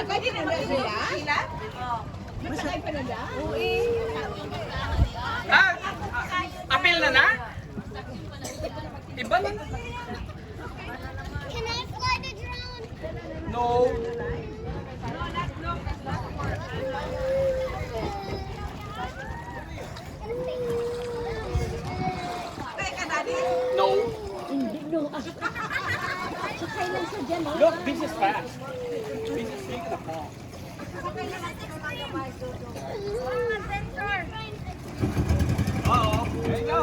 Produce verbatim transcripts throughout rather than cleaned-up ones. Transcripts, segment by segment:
Pwede na ba sila? Masakay pa na ba? Ah, apil na na? Iba na na. Can I fly the drone? No. No. Hindi, no. Sakay lang siya dyan, oh. Look, this is fast. This is taking a fall. Oo, there you go.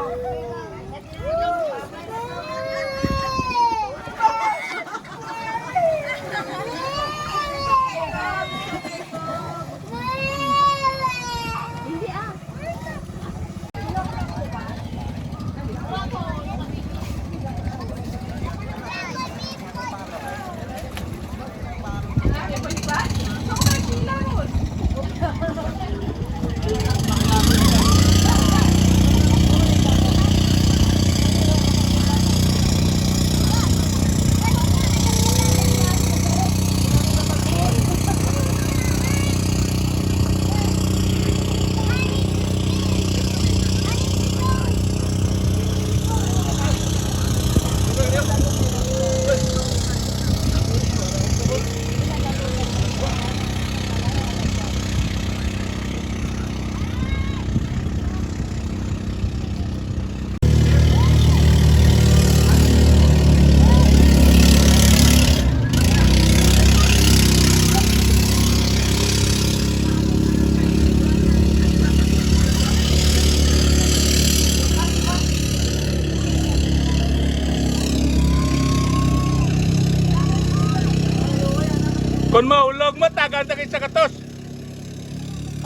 Kon mahulog mo, tagaan ta kay sa gatos.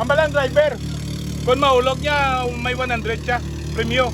Ang balang driver, kon mahulog niya, may one hundred siya. Premyo.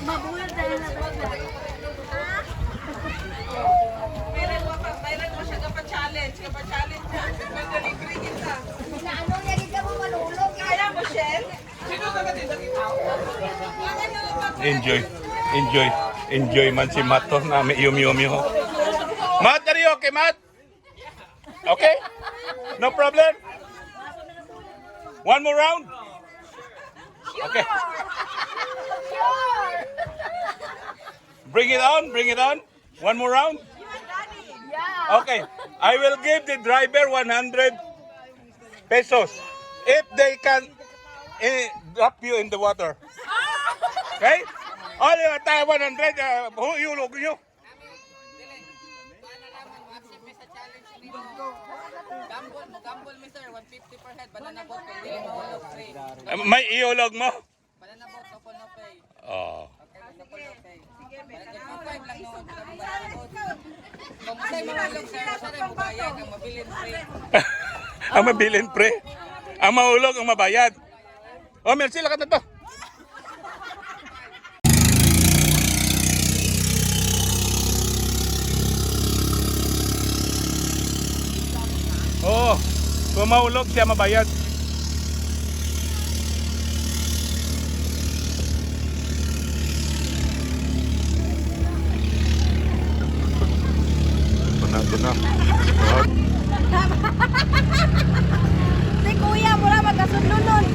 Mabuhay tayo na talaga. Mayroon mo pa, mayroon mo siya gapa-challenge, gapa-challenge siya. Nag-delivery kita. Naano niya, di ka mo manulog, eh. Kaya mo, Shell? Sino ka ba din? Enjoy. Enjoy. Enjoy man si Matt to na may yum-yum yum. Matt, are you okay, Matt? Okay? No problem? One more round? Okay. Bring it on, bring it on. One more round? Yeah. Okay. I will give the driver one hundred pesos if they can, eh, drop you in the water. Okay? All you have one hundred, uh, who you look you? Dili. Kuha na lang, mag-accept mi sa challenge ni. Gamble mo, gamble mi, sir. One fifty per head, banana boat, kung dili mahulog, free. Eh, may ihulog mo? Banana boat, double no pay. Oh. Okay, double no pay. Two five lang, no? Banana boat. Kung masay mahulog, sir, masay mo bayad, ang mabilin free. Ang mabilin free? Ang mahulog, ang mabayad. Oh, Mercy, lakat na to. Oo. Kung mahulog siya, mabayad. Ito na, ito na. What? Si Kuya, mura magkasunlunon.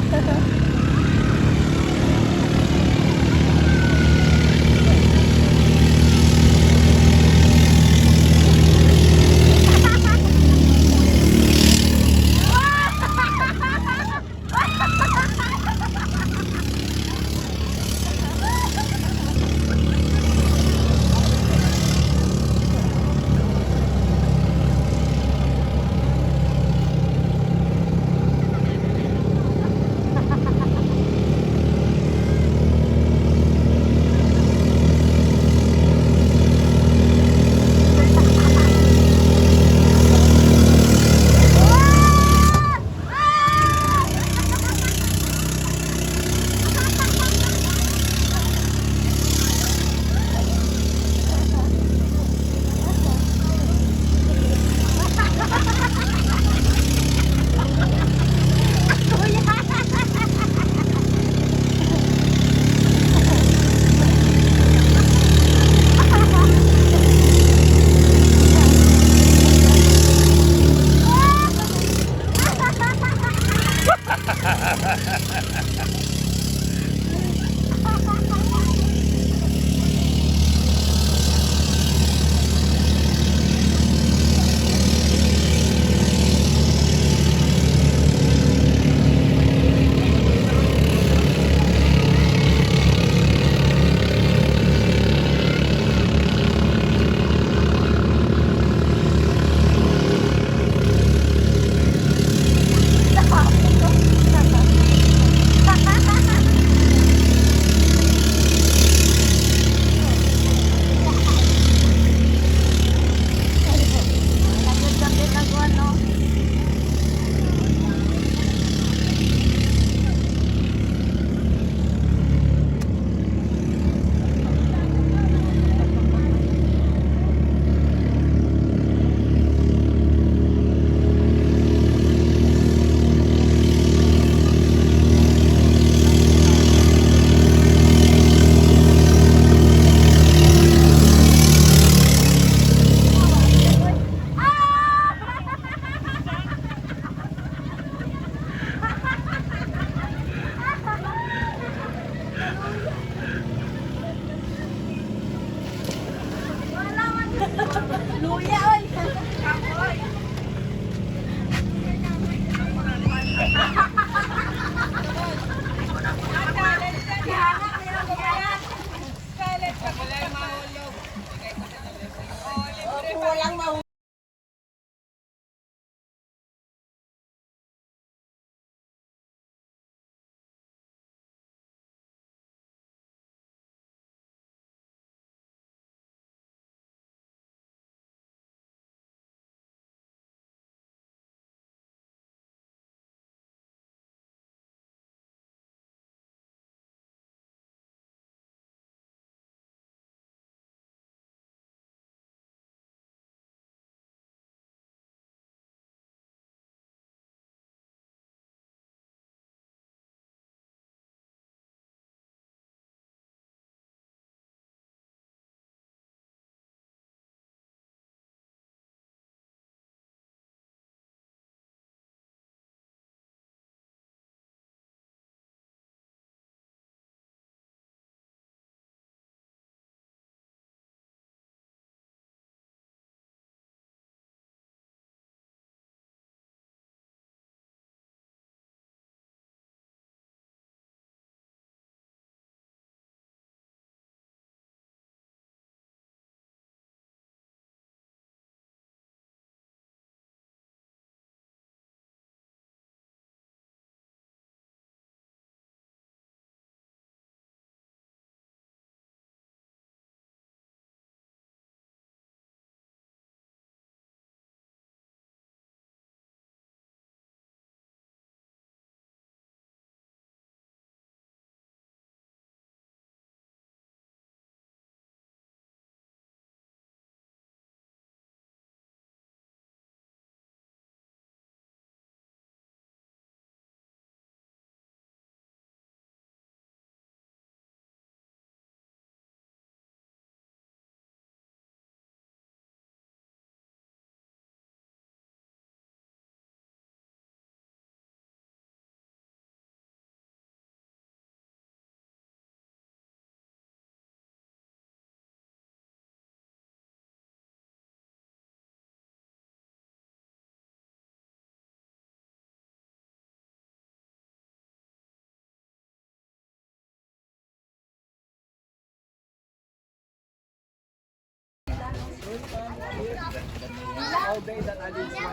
All day that I didn't sweat.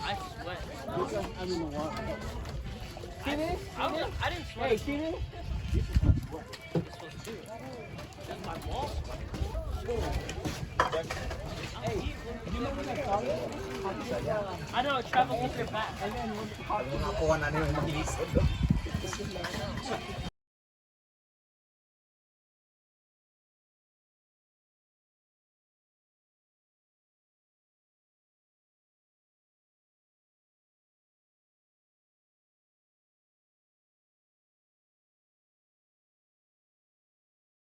I sweat. Because I'm in the water. See this? I, was, I didn't sweat. Hey, see this? I know, it travels with your back. Mga kuha na nila maglisod.